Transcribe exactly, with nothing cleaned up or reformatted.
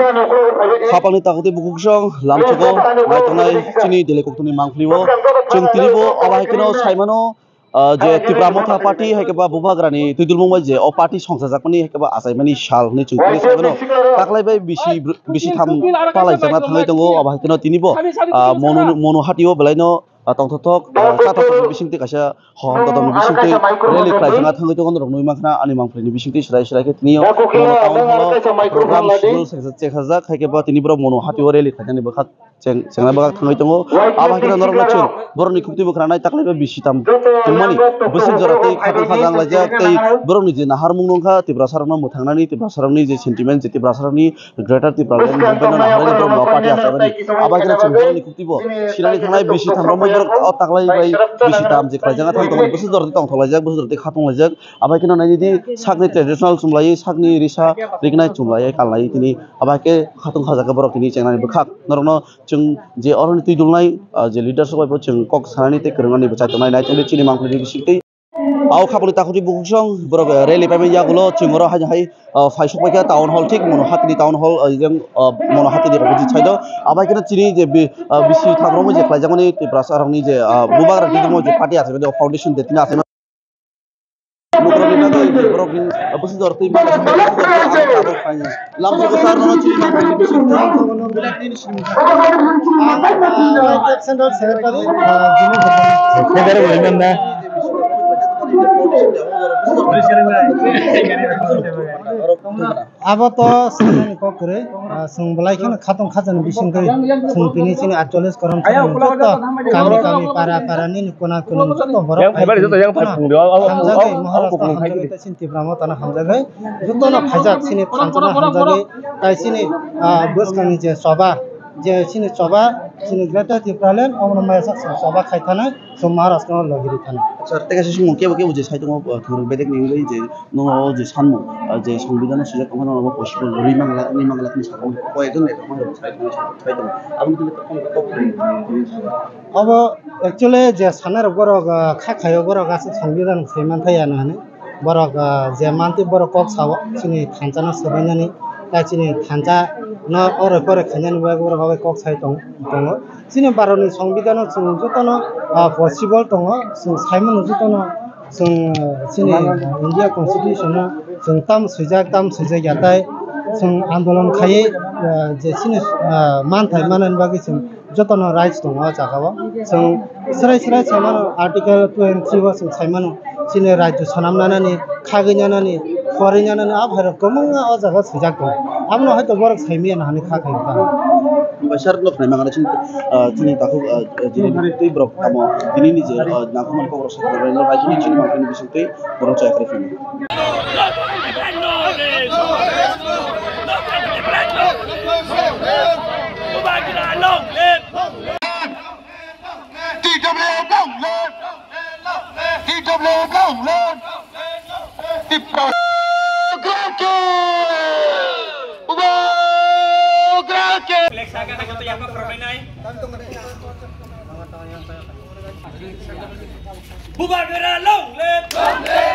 Khapangni takhuk tei bukhuk song lamsogo naitongnai chini Delhi koktwmani mangpili o. Chwng tinibo abo hai kheno saimano, ah, je Tipra Motha Party hai khe ba Bubagrani twidulmung bai je o party songchajakmani hai khe ba achaimani sal hwnwi chwng tini saimano. Taklai bai bisi br-, bisi tham palaijakna thangwi tongo, abo hai kheno tinibo, ah, Monu, Monu hatio belaino, ah, tongthokthok, ah, chathathokni bisingtwi kaisa hohom kotorni bisingtwi rally khlaijakna thangwi tongo norok nugwi mankha ani mangpilini bisingtwi swrai swrai khe tini o Monu town hall o program schedule chekajak hai khe bo tini borok Monu hatio rally khlainani bwkha cheng-, chengna bwkha thangwi tongo. Abo hai kheno norokno chwng borokni khuktwi bwkhranai taklai bai bisi tam tongmani bwswk jora tei khatungkha janglaijak tei borokni je naharmung nongkha Tiprasarokno mwthangnani, Tiprasarokni je sentiment, je Tiprasarokni Greater Tipraland movement no naharwi borok no party achaimani. Abo hai kheno chwng borokni khuktwi bo sinani thangnai bisi tham rok borok o taklai bai bisi tam je khlaijak thang tongo, bwswk jora tei tongthok laijak, bwswk jora tei khatung laijak. Abo hai kheno naidi sakni traditional chumlai, sakni risa rignai chumlai kalnai tini. Abo hai khe khatung kha jaga borok tini chengnani bwkhak norokno chwng je oroni twi dulnai, ah, je leaders rok bai bo chwng kok sanani tei kwrwngni bwchai tongnai nai chini mangpili bisingtwi. Au khapangni takhuk tei bukhuk song borok, eh, rally paimani yagulo chwng oro hai hai, ah, phaisok paikha town hall thik Monu hatini town hall, ah, yang, ah, Monu hatini opposite side o. Abo hai kheno chini je bi-, ah, bisi tham rok je khlaijakmani Tiprasa rokni je, ah, Bubagra Didimo je party achaimani foundation day tini achaimani. Borokni bagwi borokni, ah, bwswk jora twi mano. Lamsogo sar nono chini mangpili bisingtwi. Central Secretary, uh, Jimmy Bhattacharya. Secretary boleh mana? Abo to sanani kok kwrwi, ah, chwng belai kheno khatong khajani bisingtwi chwng tini chini atchollish korom joto kami kami para para nini kona kona joto borok yang phai phai joto yang phai phai phung dio, abo hamjagwi, Maharashtra hamjagwi, tei chini Tipra Motha no hamjagwi, jotono phaijak chini thansa no hamjagwi, tai chini, ah, bwskangni je choba, je chini choba, chini Greater Tipraland, omono maya sak choba khai thanai, chwng Maharashtra no logi ri thani. Sir, tei kaisa sumung kebo kebo je sai tongo, ah, thwng bedek ni wngwi je nono o je sanmung, ah, je songbidhano swijak tongmani nono possible rwi mangla, rwi mangla hwnwi sakha, koi ekjon le tongmani sai tongo, sai tongo. Aboni twi tongmani kok. Obo actually je sanai rok borok, ah, kha khaio borok aswk songbidhan sai man thai ano hwnwi. Borok, ah, je mantwi borok kok sao chini thansa no swbainani, tai chini thansa no oroi poroi khainani bagwi borok abo kok sai tong-, tongo. Chini Bharatni songbidhano chwng jotono, ah, possible tongo, chwng saimano jotono chwng, ah, chini India Constitution-o chwng tam swijak, tam swijak ya, tai chwng andolon khaiwi, ah, je chini, ah, manthai manani bagwi chwng jotono rights tongo o jagao. Chwng srai srai saimano Article two and three o chwng saimano chini rajyo swnamnanani, khagwinanani, khorwinanani a phairok kwbangma o jaga swijak tongo. Abono haito borok saimaya nahani kha khaio ta. Bai sir no khnai mangano chini, ah, chini takhuk, ah, chini twi borok tamo tini ni je, ah, nangkukmani kokrok sakha rwlaino bai chini chini mangkukmani bisingtwi borok chaya kwrwi phano. T W F long live! T W F long live! Tipra! Bubagra! Bubagra long live!